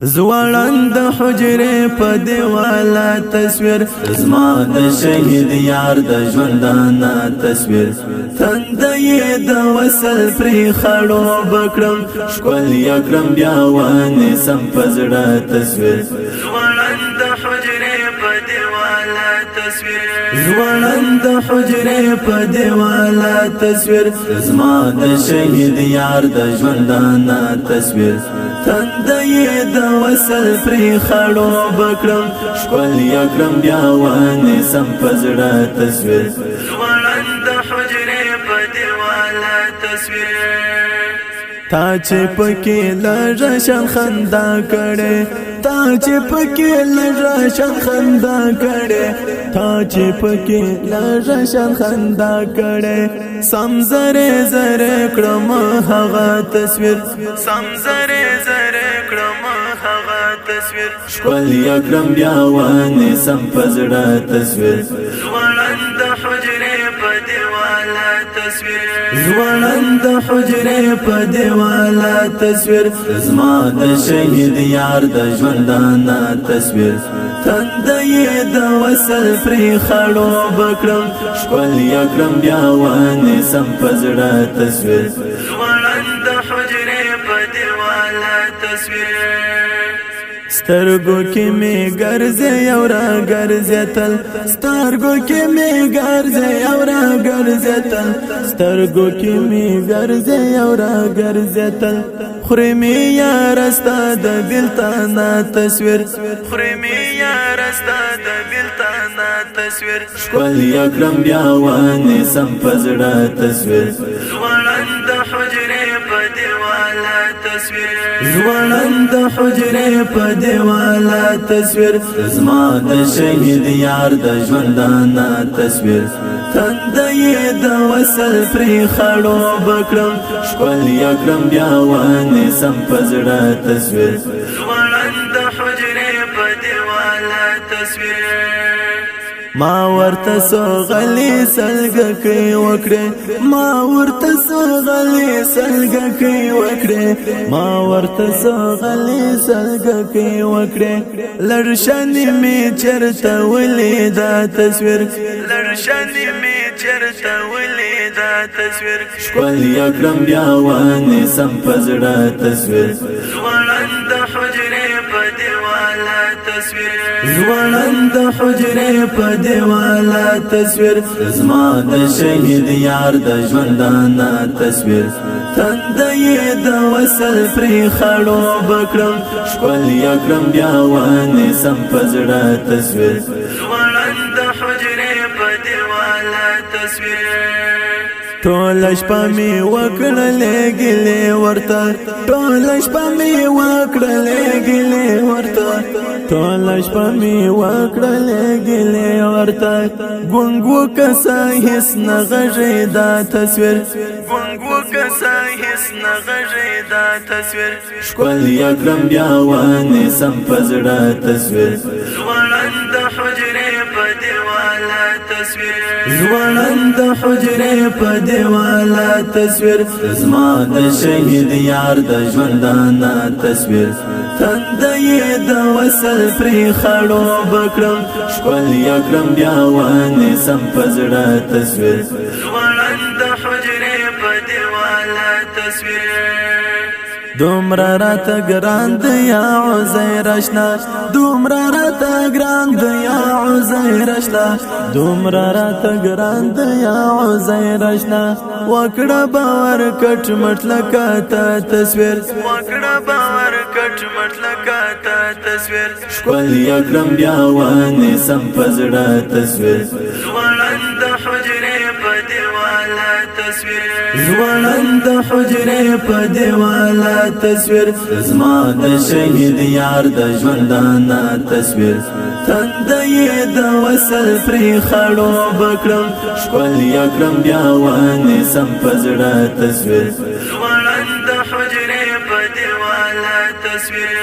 زوړند حجره په دیواله تصویر، زما د شهید یار د ژوندانه تصویر. تند یې د وصل پرې خړو بکړم، ښکل یې کړم بیا ونې سم په زړه تصویر. زوړند حجره په دیواله تصویر، زوړند حجره په دیواله تصویر، زما د شهید یار د ژوندانه تصویر. تند یې د وصل پرې خړو بکړم، ښکل یې کړم بیا ونې سم په زړه تصویر. زوړند حجره په دیواله تصویر. تا چې پکې لږه شان خندا کړې، تا چې پکې لږه شان خندا کړې، تا چې پکې لږه شان خندا کړې، سم زره زره کړم هغه تصویر. سم زره زره کړم هغه تصویر. ښکل یې کړم بیا ونې سم په زړه تصویر. زوړند حجره په دیواله تصویر، زوړند حجره په دیواله تصویر، زما د شهید یار د ژوندانه تصویر. تند یې د وصل پرې خړو بکړم، ښکل یې کړم بیا ونې سم په زړه تصویر. زوړند حجره په دیواله تصویر. سترګو کې می ګرځي او را ګرځي تل، سترګو کې می ګرځي او را ګرځي تل، سترګو کې می ګرځي او را ګرځي تل، خوري می یار ستا د بلتانا تصویر. خوري می یار ستا د بلتانا تصویر. ښکل یې کړم بیا ونې سم په زړه تصویر. زوړند حجره په دیواله تصویر، زوړند حجره په دیواله تصویر، زما د شهید یار د ژوندانه تصویر. تند یې د وصل پرې خړو بکړم، ښکل یې کړم بیا ونې سم په زړه تصویر. زوړند حجره په دیواله تصویر. ما ورته سو غلی سلګه کوي وکړې، ما ورته سو غلی سلګه کوي وکړې، ما ورته سو غلی سلګه کوي وکړې، لړشن می چرته ولې دا تصویر. لړشن می چرته ولې دا تصویر. ښکل یې کړم بیا ونې سم په زړه تصویر. زوړند حجره په دیواله تصویر، زوړند حجره په دیواله تصویر، زما د شهید یار د ژوندانه تصویر. تند یې د وصل پرې خړو بکړم، ښکل یې کړم بیا ونې سم په زړه تصویر. زوړند حجره په دیواله تصویر. ټول شپه می وکړلې ګلې ورته، ټول شپه می وکړلې ګلې ورته، ټول شپه می وکړلې ګلې ورته، ګونګو کسا هیڅ نه غږې دا تصویر. ګونګو کسا هیڅ نه غږې دا تصویر. ښکل یې کړم بیا ونې سم په زړه تصویر. زوړند حجره په دیواله تصویر، زوړند حجره په دیواله تصویر، زما د شهید یار د ژوندانه تصویر. تند یې د وصل پرې خړو بکړم، ښکل یې کړم بیا ونې سم په زړه تصویر. زوړند حجره په دیواله تصویر. دومره راته ګران دی یا عزیر اشنا، دومره راته ګران دی یا عزیر اشنا، دومره راته ګران دی یا عزیر اشنا، وکړه باور کټ مټ لکه تا تصویر. وکړه باور کټ مټ لکه تا تصویر. ښکل یې کړم بیا ونې سم په زړه تصویر. زوړند حجره په دیواله تصویر، زوړند حجره په دیواله تصویر، زما د شهید یار د ژوندانه تصویر. تند یې د وصل پرې خړو بکړم، ښکل یې کړم بیا ونې سم په زړه تصویر. زوړند حجره په دیواله تصویر.